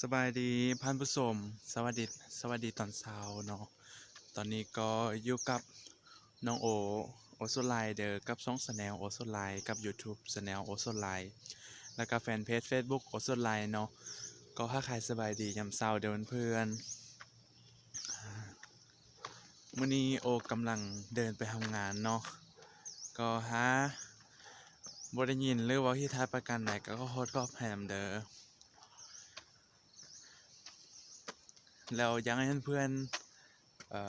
ສະບາຍດີທ່ານຜູ້ຊົມ ສະຫວັດດີ ສະຫວັດດີຕອນເຊົ້າເນາະ. ຕອນນີ້ກໍຢູ່ກັບນ້ອງໂອ ໂອສວນໄລເດີ ກັບຊ່ອງ Channel ໂອສວນໄລ ກັບ YouTube Channel ໂອສວນໄລ ແລ້ວກໍແຟນເພຈ Facebook ໂອສວນໄລເນາະ. ກໍທັກທາຍສະບາຍດີຍາມເຊົ້າເດີເພື່ອນໆ. ມື້ນີ້ໂອກຳລັງເດີນໄປທຳງານເນາະ ກໍຖ້າບໍ່ໄດ້ຍິນ ຫຼື ເວົ້າຜິດພາດປະການໃດ ກໍຂໍໂທດຂໍອະໄພນຳເດີ. ແລ້ວຢາກໃຫ້ເພື່ອນໆ ເອີ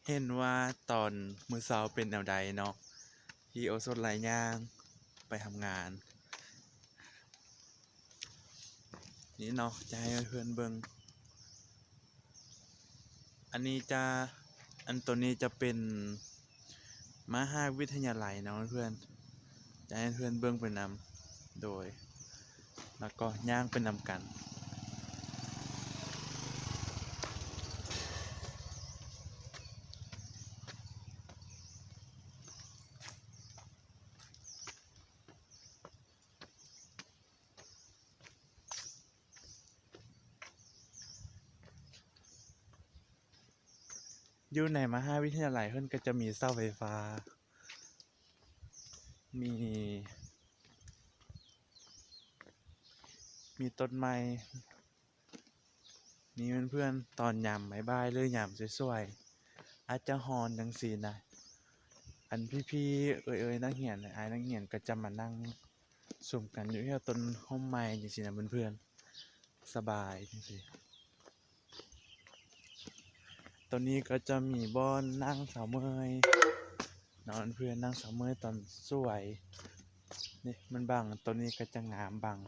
ເຫັນວ່າຕອນມື້ເຊົ້າເປັນແນວໃດເນາະ ທີ່ໂອສົດໄຫຼຍ່າງໄປທຳງານ. ນີ້ເນາະ ຈະໃຫ້ເພື່ອນເບິ່ງ ອັນນີ້ຈະ ອັນໂຕນີ້ຈະເປັນມະຫາວິທະຍາໄລເນາະເພື່ອນ ຈະໃຫ້ເພື່ອນເບິ່ງໄປນຳ ໂດຍ ແລ້ວກໍຍ່າງໄປນຳກັນ. ຢູ່ໃນມະຫາວິທະຍາໄລເພິ່ນກໍຈະມີເສົາໄຟຟ້າ ມີ ມີຕົ້ນໄມ້ ນີ້ເພື່ອນໆ ຕອນຍາມບ່າຍໆ ຫຼື ຍາມສວຍໆ ອາດຈະຮ້ອນຈັ່ງຊີ້ນະ ອັນພີ່ໆ ເອີຍໆ ນັກຮຽນ ອ້າຍນັກຮຽນ ກໍຈະມານັ່ງ ສຸມກັນຢູ່ແຖວຕົ້ນຮົ່ມໄມ້ຈັ່ງຊີ້ນະເພື່ອນໆ ສະບາຍຈັ່ງຊີ້. ໂຕນີ້ກໍຈະມີບ່ອນນັ່ງສາວເມີ້ຍເນາະເພື່ອນ ນັ່ງສາວເມີ້ຍຕອນສວຍ ນີ້ມັນບັງ ໂຕນີ້ກໍຈະງາມບັງ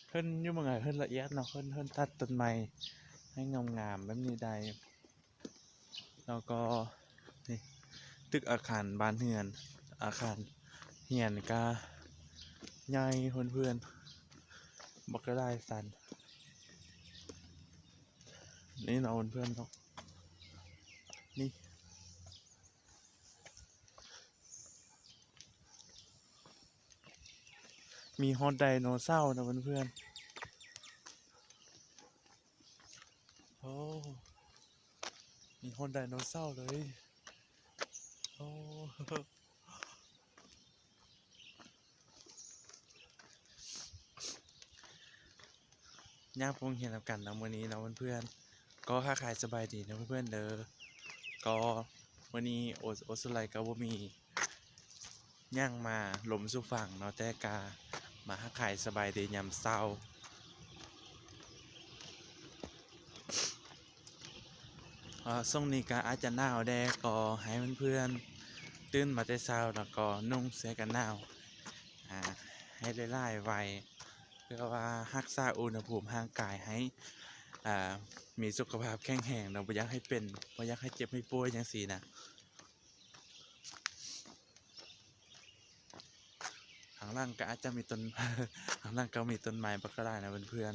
ເພິ່ນຢູ່ເມືອງໄທເພິ່ນລະອຽດເນາະ ເພິ່ນ ເພິ່ນຕັດຕົ້ນໄມ້ໃຫ້ງາມໆ ແບບນີ້ໄດ້. ແລ້ວກໍນີ້ ຕຶກອາຄານບ້ານເຮືອນ ອາຄານຮຽນກະໃຫຍ່ເພື່ອນໆ ບັກຫຼາຍຊັ້ນ ນີ້ເນາະເພື່ອນໆເນາະ ນີ້ ມີຮອດໄດໂນເສົານະເພື່ອນໆ. ໂອ້ ມີຮອດໄດໂນເສົາເລີຍ ໂອ້ ຍ່າງໄປໂຮງຮຽນນຳກັນເນາະ ມື້ນີ້ເນາະເພື່ອນໆ ກໍທັກທາຍສະບາຍດີເນາະເພື່ອນໆເດີ ກໍມື້ນີ້ໂອ ໂອສວນໄລກໍບໍ່ມີ ຫຍັງມາລົມສູ່ຟັງເນາະ ແຕ່ກະມາທັກທາຍສະບາຍດີຍາມເຊົ້າ. ເອີ ຊ່ວງນີ້ກະອາດຈະໜາວແດ່ ກໍໃຫ້ເພື່ອນໆ ຕື່ນມາແຕ່ເຊົ້າ ແລ້ວກໍນຸ່ງເສື້ອກັນໜາວ ອາ ໃຫ້ຫຼາຍໆໄວ ເພື່ອວ່າຮັກສາອຸນຫະພູມຮ່າງກາຍໃຫ້ ອາ ມີສຸຂະພາບແຂງແຮງເນາະ ບໍ່ຢາກໃຫ້ເປັນ ບໍ່ຢາກໃຫ້ເຈັບໃຫ້ປ່ວຍຈັ່ງຊີ້ນະ. ທາງຫຼັງກໍອາດຈະມີຕົ້ນ ທາງຫຼັງກໍມີຕົ້ນໄມ້ບັກຫຼາຍນະເພື່ອນ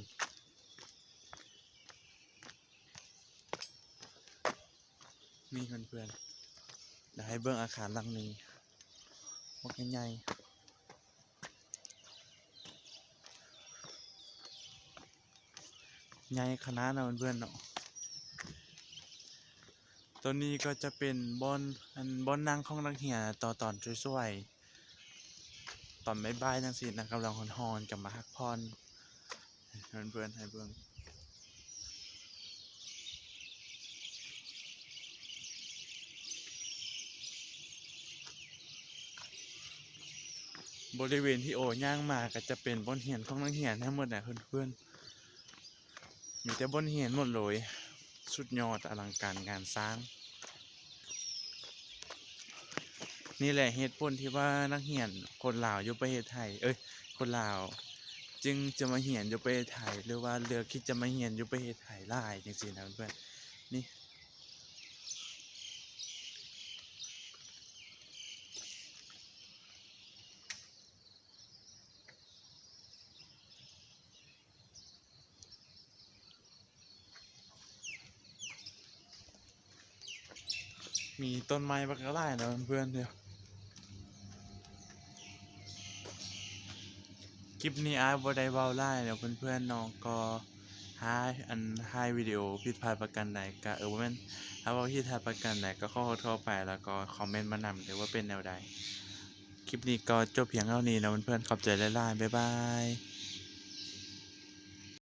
ໆ ນີ້ເພື່ອນໆ ດຽວໃຫ້ເບິ່ງອາຄານຫຼັງນີ້ ບັກໃຫຍ່ໆ. ໃຫຍ່ຂະໜາດນະເພື່ອນໆເນາະ. ໂຕນີ້ກໍຈະເປັນບ່ອນ ອັນ ບ່ອນນັ່ງຂອງນັກຮຽນຕອນ ຕອນສວຍໆ ຕອນບ່າຍໆ ຈັ່ງຊີ້ນະ ກຳລັງຮ້ອນໆ ກໍມາພັກຜ່ອນ ໃຫ້ເພື່ອນໆ ໃຫ້ເບິ່ງ. ບໍລິເວນທີ່ໂອຍ່າງມາກໍຈະເປັນບ່ອນຮຽນຂອງນັກຮຽນທັງໝົດນະເພື່ອນໆ ມີແຕ່ບ່ອນຮຽນໝົດເລີຍ ສຸດຍອດອະລັງການງານສ້າງ. ນີ້ແຫຼະເຫດຜົນທີ່ວ່ານັກຮຽນຄົນລາວຢູ່ປະເທດໄທ ເອີຍ ຄົນລາວຈຶ່ງຈະມາຮຽນຢູ່ປະເທດໄທ ຫຼືວ່າເລືອກທີ່ຈະມາຮຽນຢູ່ປະເທດໄທຫຼາຍຈັ່ງຊີ້ນະເພື່ອນໆ ນີ້. ມີຕົ້ນໄມ້ບັກຫຼາຍເນາະເພື່ອນໆ ເດີ ເກ ຄລິບນີ້ອ້າຍບໍ່ໄດ້ເວົ້າຫຼາຍເນາະເພື່ອນໆເນາະ ກໍຖ້າອັນ ຖ່າຍວິດີໂອຜິດພາດປະການໃດກໍ ເອີ ບໍ່ແມ່ນ ຖ້າເວົ້າຜິດພາດປະການໃດກໍຂໍໂທດຂໍອະໄພ ແລ້ວກໍຄອມເມັນມານຳເດີວ່າເປັນແນວໃດ. ຄລິບນີ້ກໍຈົບພຽງເທົ່ານີ້ເນາະເພື່ອນໆ ຂອບໃຈຫຼາຍໆ ບາຍບາຍ.